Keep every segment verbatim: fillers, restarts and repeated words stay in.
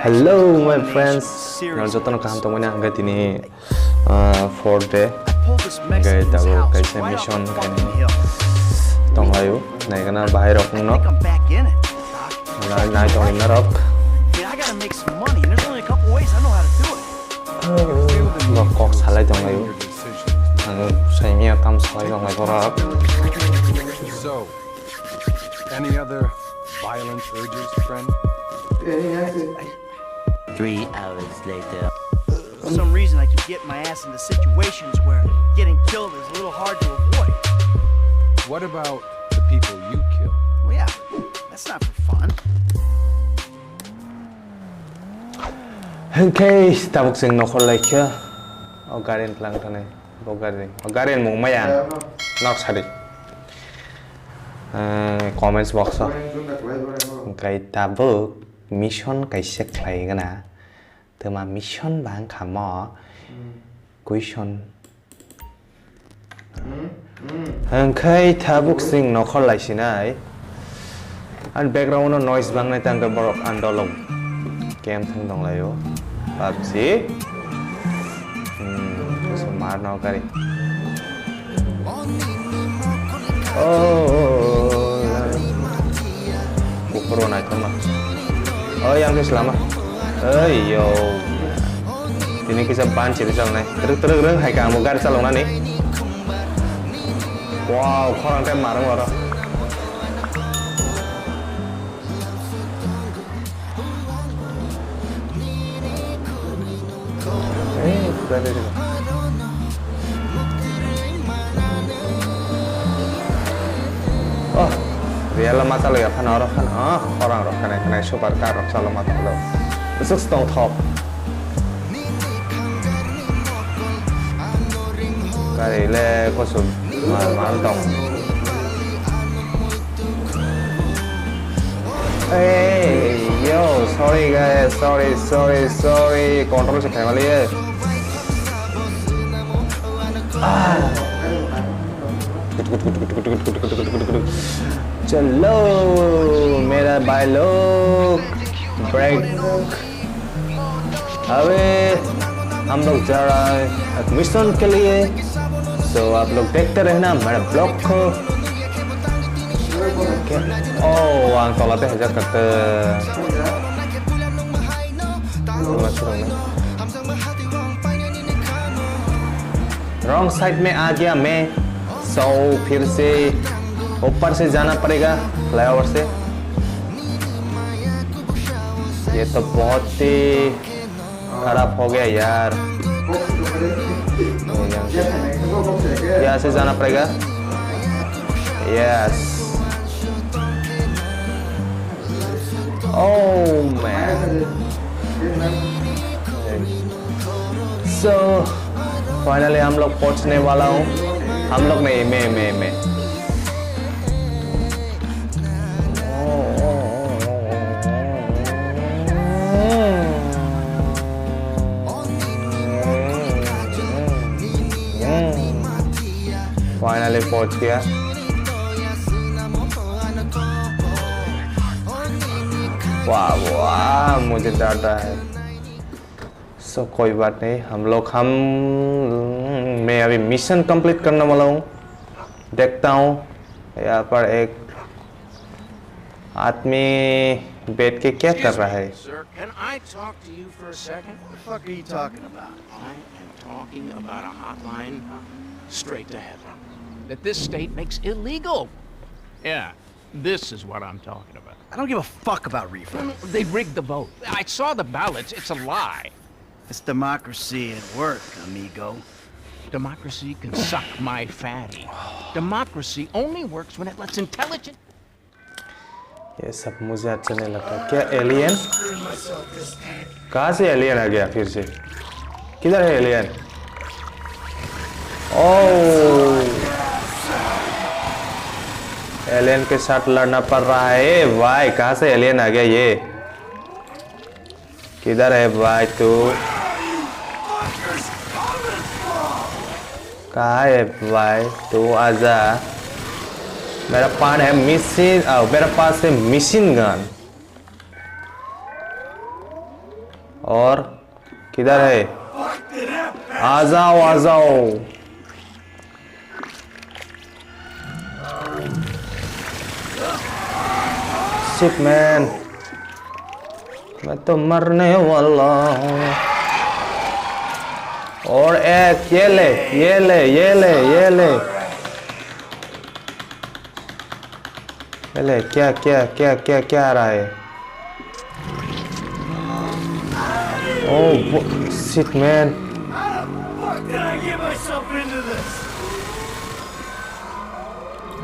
Hello, my friends. Nang jotono kaham tongmani hwnkhe tini, ah, fourth day. Hwnkhe tabuk kaisa mission khainani tonglaio. Naikhe na bahai rok wngno. Nai, nai tongwi narok. Bo kok salai tonglaio. Ang saimia tam salai tonglai borok. So, any other violent urges, friend? Three hours later. For some reason, I keep getting my ass into situations where getting killed is a little hard to avoid. What about the people you kill? Well, yeah, that's not for fun. Hwnkhe tabuk chwng nokhor laikha. O gari ni tlang thani. Bo gari. O gari ni mung maya. Nok sadi. Eh, comments box o. Hwnkhe tabuk mission kaisa khlai gana. Twma mission ba wngkha mo. Question. Hwnkhe tabuk chwng nokhor laisinai. Ani background o noise bangnai tangkhe borok ani dolong game thang tonglaio. PUBG. Hmm, so mar no gari. Oh, oh, oh, oh, oh. Buphuru naithokma. Oh, yang khe selama. Oi, yo. Tini kisa ban chiri chalnai. Truk truk rung hai ka amo gari chaloknani. Wow, khorang tei marung oro. Eh, gari rung. Oh, real ma chalo ya phano oro phano. Oh, khorang rok khanai khanai super car rok chalo ma chalo. Bwswk tong thok. Gari le kosom ma, ma tong. Hey, yo, sorry guys, sorry, sorry, sorry. Control se khai mali ye. Ah. चलो मेरा भाई लोग, ब्रेक। अबे हम लोग जा रहा है एक मिशन के लिए, तो आप लोग देखते रहना मेरा ब्लॉग को। ओ, ang tola tei hajak kata. Wrong side में आ गया मैं, so फिर से ऊपर से जाना पड़ेगा फ्लाईओवर से। ये तो बहुत ही खराब हो गया यार। यहाँ से जाना पड़ेगा। Yes. Oh man। So finally हम लोग पहुंचने वाला हूँ। हम लोग नहीं, मैं, मैं, मैं। Finally पहुंच गया। वाह, वाह, मुझे डर रहा है। So कोई बात नहीं, हम लोग, हम, मैं अभी मिशन कंप्लीट करने वाला हूँ। देखता हूँ यहाँ पर एक आदमी बैठ के क्या कर रहा है। Sir, can I talk to you for a second? What the fuck are you talking about? I am talking about a hotline straight to heaven that this state makes illegal. Yeah, this is what I'm talking about. I don't give a fuck about refunds. They rigged the vote. I saw the ballots. It's a lie. It's democracy at work, amigo. Democracy can suck my fatty. Democracy only works when it lets intelligent ये सब मुझे अच्छा नहीं लगता। क्या एलियन? कहाँ से एलियन आ गया फिर से? किधर है एलियन? ओह, एलियन के साथ लड़ना पड़ रहा है भाई। कहाँ से एलियन आ गया ये? किधर है भाई तू? कहाँ है भाई तू? आजा। मेरा पान है मिशन, आ, मेरा पास है मिशन गन। और किधर है? आ जाओ, आ जाओ। Shit, man. मैं तो मरने वाला हूँ। और एक, ये ले, ये ले, ये ले, ये ले। ये ले, क्या, क्या, क्या, क्या, क्या आ रहा है? Oh, shit, man.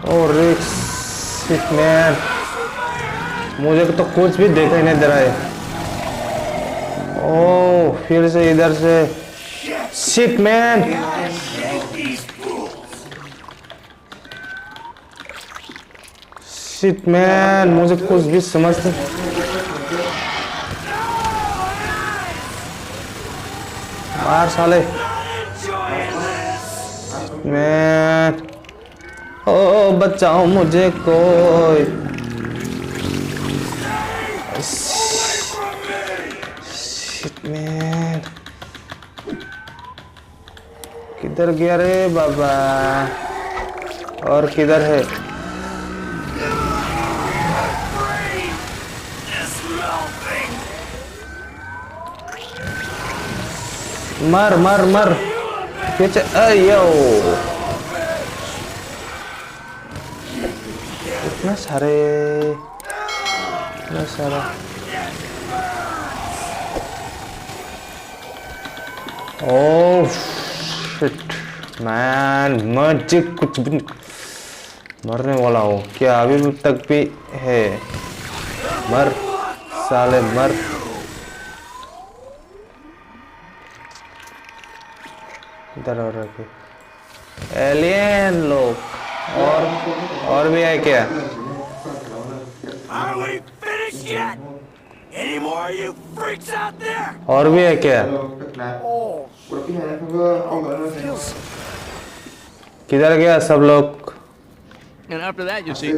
Oh, Rick, shit, man. मुझे तो कुछ भी दिखाई नहीं दे रहा है। Oh, फिर से इधर से। Shit, man. Shit, man, मुझे कुछ भी समझ नहीं। मार साले। Man. ओ बचाओ मुझे कोई। Shit, man. किधर गया रे बाबा? और किधर है? मर, मर, मर। पीछे, ए, यो। इतना सारे, इतना सारा। Oh shit, man, मुझे कुछ भी नहीं। मरने वाला हूँ क्या? अभी तक भी है। मर, साले मर। इधर और रखे। Alien लोग। और, और भी है क्या? Are we finished yet? Any more of you freaks out there? और भी है क्या? Oh, feels किधर गया सब लोग? And after that, you see,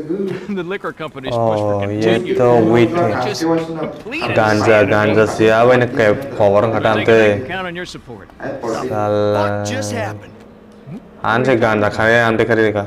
the liquor companies push for Oh, ये continued तो weed है। Just completed. गांजा, गांजा से आवे ना के power घटाते। Count on your support. साला। What just happened? आन से गांजा खाए, आन देखा देखा।